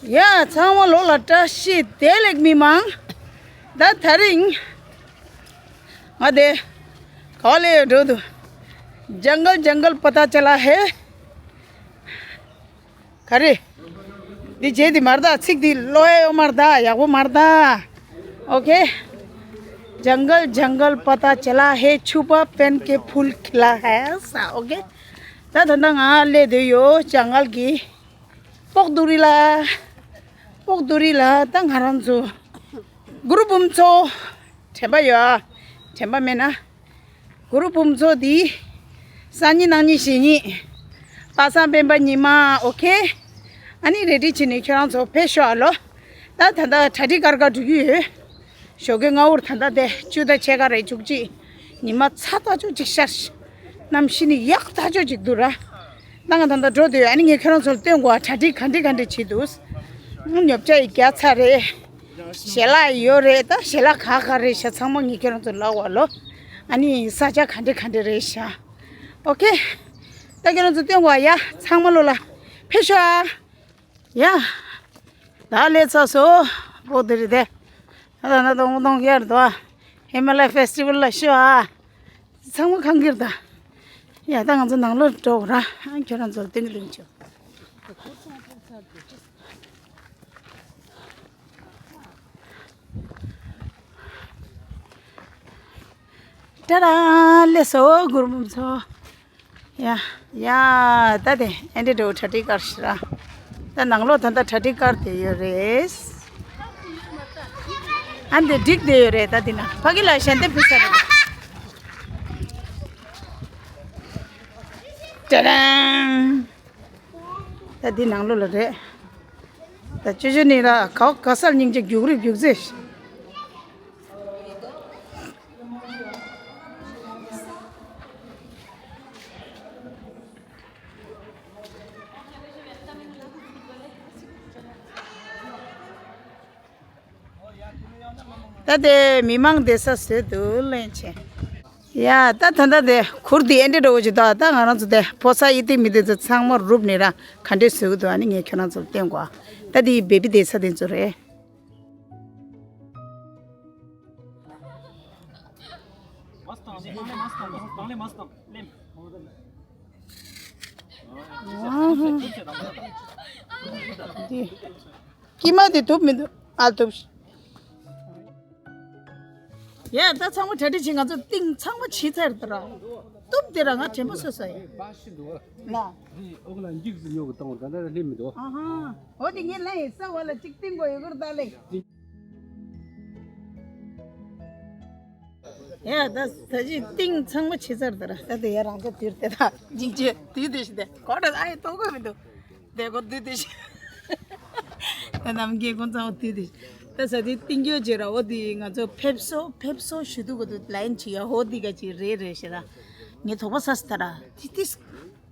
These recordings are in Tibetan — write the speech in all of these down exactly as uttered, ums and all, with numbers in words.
ཡ་ཚང་མ་ལོ་ལ་བཀྲ་ཤིས་བདེ་ལེགས། མི་མང་ད་དེ་རིང་ང་དེ་ག་ལེ་འགྲོ་འདུག जंगल जंगल पता चला है ག་རེ། འདི་རྗེས་འདི་མར་ད་ཚིག་འདི་ལོ་ཡ་ཡོ་མར་ད་ཡག་པོ་མར་ད། ཨོ་ཁེ། जंगल जंगल पता चला है छुपा पेन के फूल खिला है सा ཨོ་ཁེ། ད་ད་ད་ང་ལེ་དེ་ཡོ་ཇང་གལ་གི་པོག་དུ་རི་ལ། པོག་དུ་རི་ལ་ད་ང་རང་ཚོ་གུ་རུ་འབུམ་ཚོ་དྲན་པ་ཡོད་ཨ། དྲན་པ་མེད་ན། གུ་རུ་འབུམ་ཚོགས་འདི་སང་ཉིན་གནངས་ཉིན་གཞེས་ཉིན་པ་སངས་སྤེན་པ་ཉི་མ་ཨོ་ཁེ། ཨ་ནི་རེ་ཌི་བྱས་ནས་ཁྱོད་རང་ཚོ་ཕེབས་ཤོག་ཨ་ལོ། ད་ད་ལྟ་གྲ་སྒྲིག་གར་གར་འགྲོ་གི་ཡོད། ཞོགས་ཀའི་སྔ་པོར་ད་ལྟ་དེ་བཅུ་དང་ཕྱེད་ཀ་རེ་བཅུ་གཅིག་ཉི་མ་ཚ་ཐག་ཆོད་ཅིག་ཤར། གནམ་གཤིས་ནི་ཡག་ཐག་ཆོད་ཅིག་འདུག་ར། ད་ང་ད་ལྟ་འགྲོ་འདོད་ཡོད། ཨ་ནི་ངས་ཁྱོད་རང་ཚོར་སྟོན་དགོས་ཨ། གྲ་སྒྲིག་ག་འདྲ་ག་འདྲ་བྱེད་འདུག་ཉོ་ཆ་ཡི་རྒྱ་ཚ་རེད། ཞལ་ལག་ཡོད་རེད། ད་ཞལ་ལག་ག་ག་རེད་ཤག་ཚང་མ་ངས་ཁྱོད་རང་ཚོ་ལབ་པ་ལོ། ཨ་ནི་ས་ཆ་ག་འདྲ་ག་འདྲ་རེད་ཤག་ཨོ་ཁེ། ད་ཁྱོད་རང་ཚོ་སྟོན་དགོས་ཡ། ཚང་མ་ལོ་ལ་ཕེབས་ཤོག་ཨ། ཡ། ད་ལས་ཚ་སོ། བོ་དེ་རེད་དེ། ད་ད་ད་དོང་དོང་ཡར་དོ། ཧི་མ་ལ་ཡ་ཕེ་སི་ཊི་བལ་ལ་ཤོག་ཨ། ཚང་མ་གང་གིར་ད། ཡ་ད་ང་ཚོ་ནང་ལོགས་འགྲོ་ར། ཁྱོད་རང་ཚོ་སྟོན་གི་ལུང་ཆོ། ཏྲ་ར་ལེ་སོ་གུར་མོ་ཚོ། ཡ་ཡ་ད་དེ་ཨེ་འདྲེ་འགྲོ་གྲ་སྒྲིག་གར་ཤི་ར། ད་ནང་ལོགས་ད་ད་གྲ་སྒྲིག་གར་དེ་ཡོད་རེད། ཨ་འདི་སྒྲིག་དེ་ཡོད་རེད། ད་འདི་ན་ཕ་གི་ལ་ཞལ་འདེབས་ཕུལ་ས་རེད། ཏྲ་རང་། ད་འདི་ནང་ལོགས་ལ་རེད། ད་ཅོ་ཅོ་ནི་ར་ག་ག་སར་སྙིང་རྗེ་རྒྱུག་རིབ་རྒྱུག་ཚེ། ད་དེ་མི་མང་བསྡད་ས་བཟོས་འདུག་ལན་ཆེ། ཡ་ད་ད་ད་དེ་གུར་དེ་ཨེ་འདྲེ་འགྲོ་གི་ད། ད་ང་རང་ཚོ་དེ་ཕོ་གསར་ཨི་ཏི་མི་དེ་ཚོ་ཚང་མ་རུབ་ནས་ར་ག་འདྲས་བཟོས་གི་འདུག་ཨ་ནི་ངས་ཁྱོད་རང་ཚོར་སྟོན་གོ་ད་དེ་བེ་བི་བསྡད་ས་དེ་ཚོ་རེད། ཀྱི་མ་དེ་ཐུབ་མི་འདུག་ཨ་ཐུབ། ཡ་ད་ཚང་མ་གྲ་སྒྲིག་བྱེད། ང་ཚོ་ཏིང་ཚང་མ་བྱས་ཚར་ད་ར། ཏུབ་དེ་ར་ང་དྲན་པ་གསོས་ས་ཡ། ལ། འོག་ལ་འཇིགས་སུ་ཉོ་གི་བཏང་བ་ད་ལྟ་སླེབས་མི་འདུག་ཨ་ཧ། འོ་དེ་ངས་ལན་ཡིན་ས་བ་ལ་གཅིག་ཏིང་གོ་ཡོད་གར་ད་ལེ། ཡ་ད་ད་ཅི་ཏིང་ཚང་མ་བྱས་ཚར་ད་ར། ད་དེ་ཡ་རང་ཚོ་དུར་དེ་ད་འཇིགས་བྱེད་དུས་དེ་ཞིག་དེ་གོ་ད་ཨ་ཡེ་ལྟོ་གོ་མི་འདུག་དེ་གོ་དུས་དེ་ཞིག་ད་ནམ་རྒྱུན་ཁོང་ཚོ་དུས་དེ་ཞིག་ད་ས་དེ་ཏིང་གྱོ་བྱེད་ར། འོ་དེ་ང་ཚོ་ཕེབས་སོ་ཕེབས་སོ་ཞུ་དུ་གོ་དུ་ལན་བྱེད་ཡ། འོ་དེ་ག་ཅི་རེད་རེད་ཞེ་ད་ངས་དོགས་པ་ས་སི་ད་ར་དེ་དེ་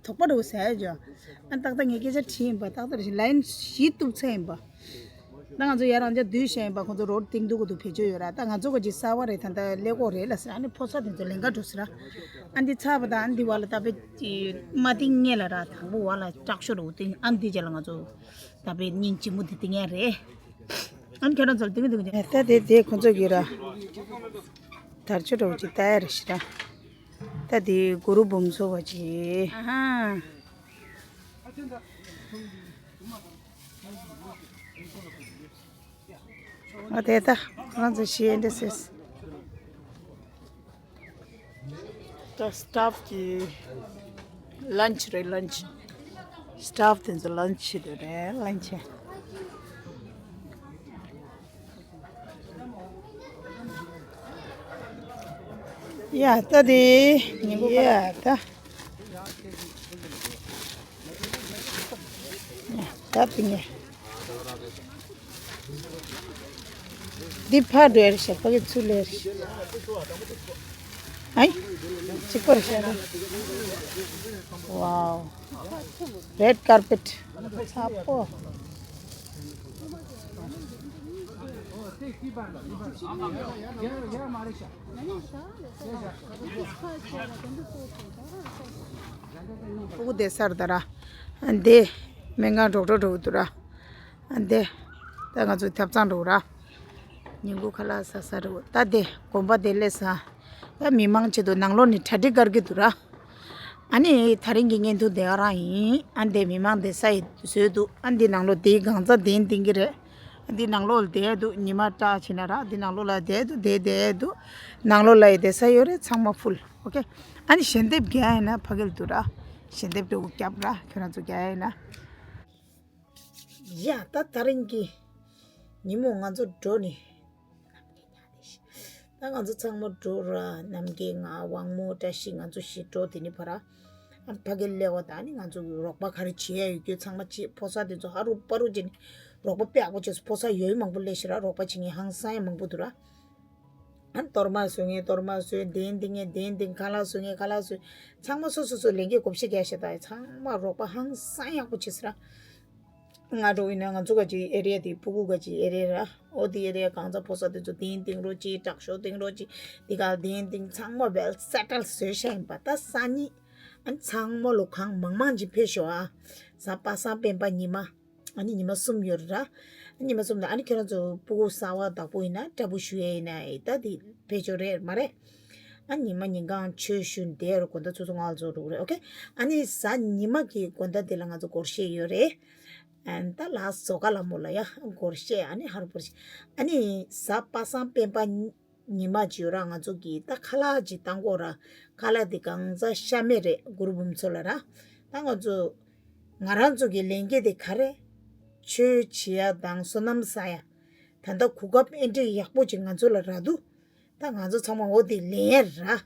དོགས་པ་རུ་ཟ་ཡ་ཇོ། ཨ་ཏག་ཏག་ངས་སྐད་ཆ་དྲིས་ཡིན་པ། ཏག་ཏག་རེད་ཞིག་ལན་བཞི་གཏུབ་ཚར་ཡིན་པ། ད་ང་ཚོ་ཡ་རང་ཅག་བསྡུས་བཤད་ཡིན་པ། ཁོང་ཚོ་རོ་ཏིང་འདུག་གོ་དུ་བེད་སྤྱོད་ཡོད་ར། ད་ང་ཚོ་ག་ཅི་གསར་བ་རེད། ད་ལྟ་ཀླད་ཀོར་རེད་ལ་ཟེར། ཨ་ནི་ཕོ་གསར་དེ་ཚོ་ལེན་ག་འགྲོ་ཟེར་ར། ཨ་འདི་ཚར་བ་དང་ཨ་འདི་བ་ལ་ད་པེ་མ་ཏིང་ངེ་ལ་ར། དང་པོ་བ་ལ་སྐྲག་ཤོར་འོ་ཏིང་ཨ་འདི་རྗེས་ལ་ང་ཚོ་ད་པེ་སྙིང་རྗེ་མོ་དེ་ཏིང་ཡ་རེད། ཨ་ནི་ཁྱོད་རང་ཚོ་ལ་ཏིང་ཏིང་ཏིང་ད་དེ་དེ་ཁོང་ཚོ་གི་ར་དར་ཆ་འདྲ་བོ་ཅིག་ལྟ་ཡ་རེད་ཤི་ར། ད་དེ་གུ་རུ་འབུམ་ཚོགས་པ་ཅིག་ཨ་ཧ། ཨ་དེ་ད་ཁོ་རང་ཚོ་ཤི་ཨེ་འདྲ་ཟེར། ད་སི་ཊཱཕ་གི་ལན་ཆི་རེད། ལན་ཆི། སི་ཊཱཕ་དེ་ཚོ་ལན་ཆི་དེ་རེད། ལན་ཆི། ཡ་ད་དེ་ཡ་ད་ཡ་ད་དེ་ངས། འདི་ཕར་འགྲོ་ཡ་རེད་ཤག་ཕ་གི་ཚུར་ལེ་རེད་ཤག་ཨའི། གཅིག་པ་རེད་ཤག་ཝའོ། རེཌ་ཀར་པེཊ། ཚ་པོ། ཕྲུ་གུ་བསྡད་སར་ད་ར། འདི་སྨན་ཁང་ཌོག་ཊར་འགྲོ་གི་འདུག་ར། ཨ་འདི། ད་ང་ཚོ་ཐབ་ཚང་འགྲོ་ར། ཉིན་གུང་ཁ་ལག་ཟ་ས་རེད། ད་དེ་དགོན་པ་དེ་སླེབས་ས། ད་མི་མང་ཆེད་དུ་ནང་ལོགས་ནས་གྲ་སྒྲིག་བཀར་གྱི་འདུག་ར། ཨ་ནི་ད་རིང་གི་བརྙན་ཐུང་དེ་ག་རང་ཡིན། ཨ་འདི་མི་མང་དེ་ས་ཡི་བཟོས་འདུག་ཨ་འདི་ནང་ལོགས་དེའི་གང་ཚ་དེ་འདིང་གི་རེད། ཨ་འདི་ནང་ལོགས་ལ་བསྡད་འདུག་ཉི་མ་བཀྲ་ཕྱིན་ན་ར་འདི་ནང་ལོགས་ལ་བསྡད་འདུག་བསྡད་བསྡད་འདུག་ནང་ལོགས་ལ་ཡི་བསྡད་ས་ཡོད་རེད། ཚང་མ་ཕུལ། ཨོ་ཁེ། ཨ་ནི་ཞལ་འདེབས་རྒྱག་ཡིན་ན་ཕ་གིར་འདུག་ར། ཞལ་འདེབས་འགྲོ་རྒྱབ་ར་ཁྱོད་རང་ཚོ་རྒྱག་ཡིན་ན། ཡ་ད་ད་རིང་གི་ཉིན་མོ་ང་ཚོ་འགྲོ་ནི། ད་ང་ཚོ་ཚང་མ་འགྲོ་ར། ནམ་རྒྱུན་ང་དབང་མོ་བཀྲ་ཤིས་ང་ཚོ་བཞི་འགྲོ་དེ་ནི་ཕ་ར། ཨ་ཕ་གི་སླེབས་པ་དང་ནི་ང་ཚོ་རོགས་པ་ག་རེ་བྱེད་ཡ་ཡོད་རྒྱུ་ཚང་མ་བྱེད། ཕོ་གསར་དེ་ཚོ་ཧ་རུ་པ་རུ་བྱེད་ནི་རོགས་པ་དཔེ་ཡག་པོ་བྱེད་སོང་། ཕོ་གསར་ཡོད་མང་པོ་སླེབས་ཤི་ར། རོགས་པ་བྱེད་མཁན་ཧང་སང་ཡ་མང་པོ་འདུག་ར། ཨ་གཏོར་མ་བཟོ་མཁན་གཏོར་མ་བཟོས། གདན་འདིང་མཁན་གདན་འདིང་། ཁ་ལག་བཟོ་མཁན་ཁ་ལག་བཟོས། ཚང་མ་སོ་སོ་སོ་ལས་འགན་གོམས་གཤིས་རྒྱག་ཤེས་ད། ཚང་མ་རོགས་པ་ཧང་སང་ཡག་པོ་བྱེད་སོང་ར། ང་འགྲོ་ཡིན་ན་ང་ཚོ་ག་ཅིག་ཨེ་རི་ཡ་དེ་སྤུ་གུ་ག་ཅིག་ཨེ་རི་ཡ་ར། ཨོ་དེ་ཨེ་རི་ཡ་གང་ཚ་ཕོ་གསར་དེ་ཚོ་གདན་འདིང་རོགས་གྱིས། དྲག་ཤོས་འདིང་རོགས་གྱིས། དེ་ག་གདན་འདིང་། ཚང་མ་ཝེལ་སེ་ཊལ་བཟོས་ཤག་ཡིན་པ། ད་སང་ཉིན་ཨ་ཚང་མ་ལོ་གང་མང་མང་ཅིག་ཕེབས་ཤོག་ཨ། གཟའ་པ་སངས་སྤེན་པ་ཉི་མ། ཨ་ནི་ཉི་མ་གསུམ་ཡོད་ར། ཉི་མ་གསུམ་དང་ཨ་ནི་ཁྱེད་རང་ཚོ་སྤུ་གུ་གསར་པ་བདག་པོ་ཡིན་ན་འདྲ་པོ་ཞུ་ཡས་ཡིན་ན་ཨེ་ད་དེ་ཕེབས་ཆོག་རེད་མ་རེད། ཨ་ཉི་མ་ཉིན་གང་ཆོས་ཞུ་བསྡད་ར། དགོང་དག་ཆུ་ཚོད་ལྔ་ལ་ཚོགས་འགྲོ་གི་རེད། ཨོ་ཁེ། ཨ་ནི་གཟའ་ཉི་མ་གི་དགོང་དག་དེ་ལ་ང་ཚོ་སྒོར་གཞས་ཡོད་རེད། ཨ་ད་ལགས་བཟོ་ག་ལ་མོ་ལ་ཡ་སྒོར་གཞས། ཨ་ནི་ཧར་པོར་ཞིག་ཨ་ནི་གཟའ་པ་སངས་སྤེན་པ་ཉི་མ་ཅིག་ཡོད་ར། ང་ཚོ་གིས་ད་ཁ་ལག་ཅིག་བཏང་གོ་ར། ཁ་ལག་དེ་གང་ཟ་ཤ་མེད་རེད། གུ་རུ་འབུམ་ཚོ་ལ་ར། ད་ང་ཚོ་ང་རང་ཚོ་གི་ལས་འགན་དེ་ག་རེ། ཆོས་བྱེད་ཡ་དང་བསོད་ནམས་བསགས་ཡ། ད་ལྟ་གོ་སྐབས་ཨེ་འདྲ་ཡག་པོ་ཅིག་ང་ཚོ་ལ་རག་འདུག་ད་ང་ཚོ་ཚང་མ་འོ་དེ་ལེན་ཡ་ར།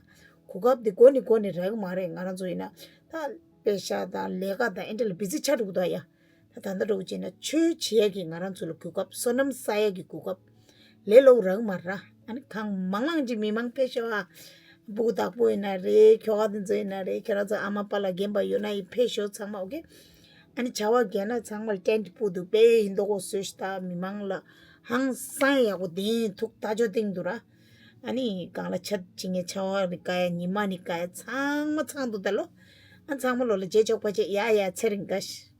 གོ་སྐབས་དེ་འགོ་ནས་འགོ་ནས་རག་གི་མ་རེད། ང་རང་ཚོ་ཡིན་ན་ད་དཔེ་ཤག་དང་ལས་ཀ་དང་ཨེ་འདྲ་ལ་བི་ཛི་ཆགས་འགྲོ་གི་འདུག་ཡ། ད་ད་ལྟ་འགྲོ་གི་བྱས་ན་ཆོས་བྱེད་ཡ་གི་ང་རང་ཚོ་ལ་གོ་སྐབས། བསོད་ནམས་བསགས་ཡ་གི་གོ་སྐབས། ལས་སླ་པོ་རག་མ་ར། ཨ་ནི་གང་མང་མང་ཅིག་མི་མང་ཕེབས་ཤོག་ཨ། སྤུ་གུ་བདག་པོ་ཡིན་ན་རེད། ཁྱོ་ག་དེ་ཚོ་ཡིན་ན་རེད། ཁྱེད་རང་ཚོ་ཨ་མ་པ་ལགས་རྒན་པ་ཡོད་ན་ཡིན་ཕེབས་ཤོག་ཚང་མ། ཨོ་ཁེ། ཨ་ནི་བྱ་བ་རྒྱག་ན་ཚང་མ་ལ་ཊེན་ཊི་སྤུ་འདུག་དཔེ་ཡིན་མདོག་ཁ་པོ་བཟོས་ཤག་ད་མི་མང་ལ་ཧང་སང་ཡག་པོ་དེ་ཐུགས་ཐག་ཆོད་གཏིང་འདུག་ར། ཨ་ནི་གང་ལ་ཆ་ཅི་ངའི་བྱ་བ་ནི་དཀའ་ཡ། ཉི་མ་ནི་དཀའ་ཡ། ཚང་མ་ཚང་འདུག་ད་ལོ། ཨ་ཚང་མ་ལོ་ལ་རྗེས་ཆོག་པ་བྱེད་ཡ། ཡ་ཚེ་རིང་དགའ་ཤི།